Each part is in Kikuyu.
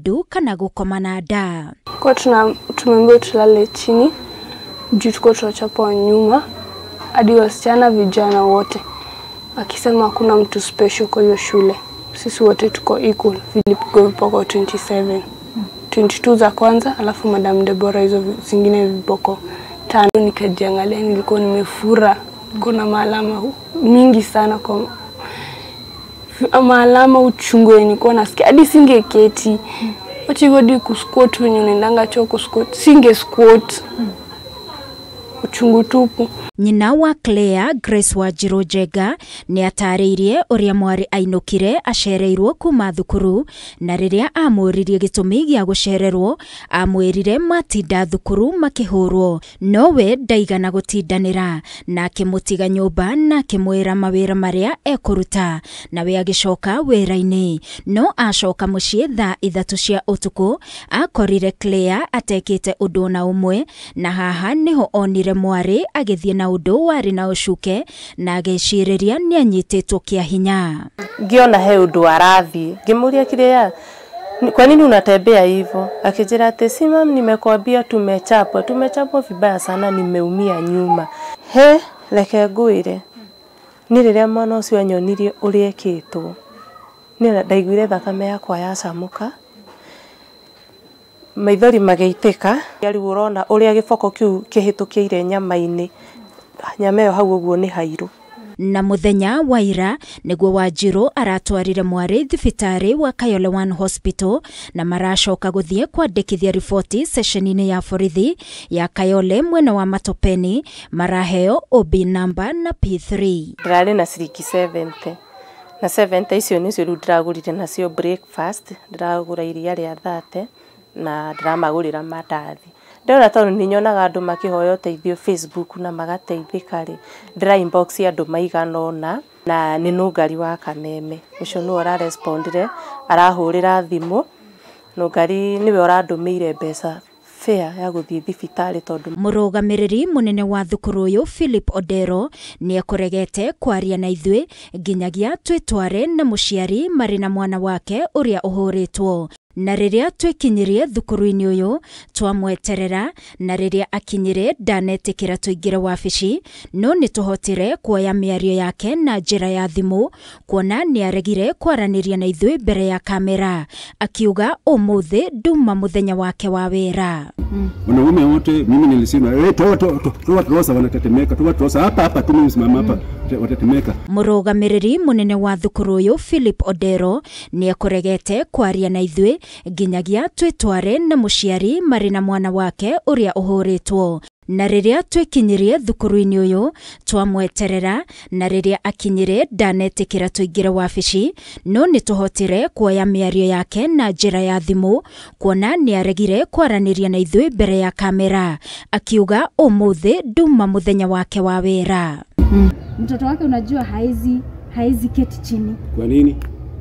Ndu kana gũkoma na nda. Kwa tumeambiwa tulale chini juu tuko tunachapwa nyuma hadi wasichana vijana wote, akisema hakuna mtu special kwa hiyo shule, sisi wote tuko equal. Vilipigwa viboko 27, 22 za kwanza, alafu Madam Deborah hizo zingine viboko 5. Nikajiangalia, nilikuwa nimefura, kuna maalama mingi sana, kwa maalama uchungu nilikuwa nasikia hadi singeketi. Wacha hivyo hadi kusquat wenye unaendanga choo kusquat, singe squat. Uchungu tupu. Nyina wa Claire, Grace Wanjiru Njenga, nĩ atarĩirie ũrĩa mwarĩ ainũkire acereirwo kuma thukuru, na rĩrĩa amũririe gĩtũmi gĩa gũcererwo amwĩrire matinda thukuru makĩhũrwo, nowe ndaigana gũtindanĩra na akĩmũtiga nyũmba na akĩmwĩra mawĩra marĩa ekũruta, nawe agĩcoka wĩra-inĩ. No acoka mũciĩ thaa 3 cia ũtukũ akorire Claire atekĩte ũndũ ona ũmwe, na haha nĩho onire mwarĩ agĩthiĩ na ũndũ warĩ na ũcuke na agĩcirĩria nĩ anyitĩtwo kĩa hinya. Ngiona he ũndũ arathiĩ, ngĩmũria kĩrĩa, kwa nini unatembea hivyo? Akijira ati si mam, nimekuambia tumechapwa, tumechapwa vibaya sana, nimeumia nyuma. He, reke ngwĩre, ni rĩrĩa mwana ũcio anyonirie ũrĩa ekĩtwo, ni ndaiguire thakame yakwa yacamũka, maithori magĩitĩka. Rĩu ũrona ũrĩa gĩboko kĩu kĩhĩtũkĩire nyama-inĩ, nyama ĩyo hau ũguo nĩ hairũ. Na mũthenya wa ira nĩguo Wanjiru aratwarire mwarĩ thibitarĩ wa Kayole One Hospital, na maracoka gũthiĩ kwandĩkithia riboti ceceni-inĩ ya borithi ya Kayole mwena wa Matopeni, maraheo OB namba na P3. Ndĩrarĩ na ciringi 70, na 70 icio nĩcio rĩu ndĩragũrire nacio breakfast, ndĩragũra iria rĩa 30 na ndĩramagũrĩra mandathi. Ndĩrona tondũ nĩ nyonaga andũ makĩhoya ũteithio Facebook na magateithĩka rĩ, ndĩra inbox andũ maigana ũna, na nĩ Nũngari wa Kameme ũcio nĩwe ũrarespondire, arahũrĩra thimũ. Nũngari nĩwe ũrandũmĩire mbeca fare ya gũthiĩ thibitarĩ tondũ Mũrũgamĩrĩri mũnene wa thukuru ũyũ Philip Odero nĩ ekũregete kwaria na ithuĩ nginyagia twĩtware na mũciari marĩ na mwana wake ũrĩa ũhũrĩtwo. Na rĩrĩa twĩkinyirie thukuru-inĩ ũyũ twamweterera, na rĩrĩa akinyire ndanetĩkĩra tũingĩre wabici, no nĩ tũhotire kuoya mĩario yake na njĩra ya thimũ, kuona nĩ aregire kwaranĩria na ithuĩ mbere ya kamera, akiuga ũmũthĩ nduma mũthenya wake wa wĩra. Wanaume wote mimi nilisema, toa toa toa trosa, wanatetemeka, toa trosa hapa hapa tu mimi simama hapa watatemeka. Mũrũgamĩrĩri mũnene wa thukuru ũyũ Philip Odero nĩ ekũregete kwaria na ithuĩ nginyagia twĩtware na mũciari marĩ na mwana wake ũrĩa ũhũrĩtwo. Na rĩrĩa twĩkinyirie thukuru-inĩ ũyũ twamweterera, na rĩrĩa akinyire ndanetĩkĩra tũingĩre wabici, no nĩ tũhotire kuoya mĩario yake na njĩra ya thimũ, kuona nĩ aregire kwaranĩria na ithuĩ mbere ya kamera, akiuga ũmũthĩ nduma mũthenya wake wa wĩra. Mtoto wake unajua haezi keti chini. Kwa nini?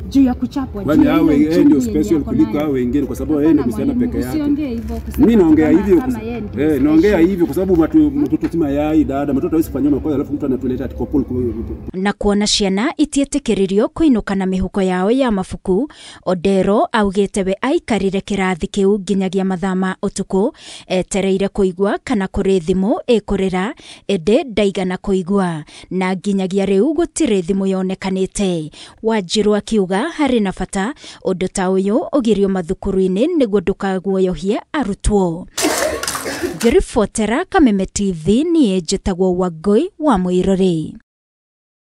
Juu ya kuchapwa. Kwani hao ndio special kuliko hao wengine, kwa sababu yeye ndio msichana peke yake. Mimi naongea hivyo, naongea hivyo kwa sababu mtoto sima yai dada, mtoto hawezi kufanya makosa alafu mtu anatuleta ati couple. Na kuona ciana itiĩtĩkĩririo kũinũka na mĩhuko yao ya mabuku, Odero augĩte we aikarire kĩrathi kĩu nginyagia mathaa ma ũtukũ etereire kũigua kana kũrĩ thimũ ĩkũrĩra, ĩndĩ ndaigana kũigua, na nginyagia rĩu gũtirĩ thimũ yonekanĩte. Wanjiru akiuga harĩ na bata ũndũ ta ũyũ ũgirio mathukuru-inĩ nĩguo ndũkaguoyohie arutwo. Ngĩribotera Kameme TV, niĩ njĩtagwo Wangũi wa Mũirũrĩ.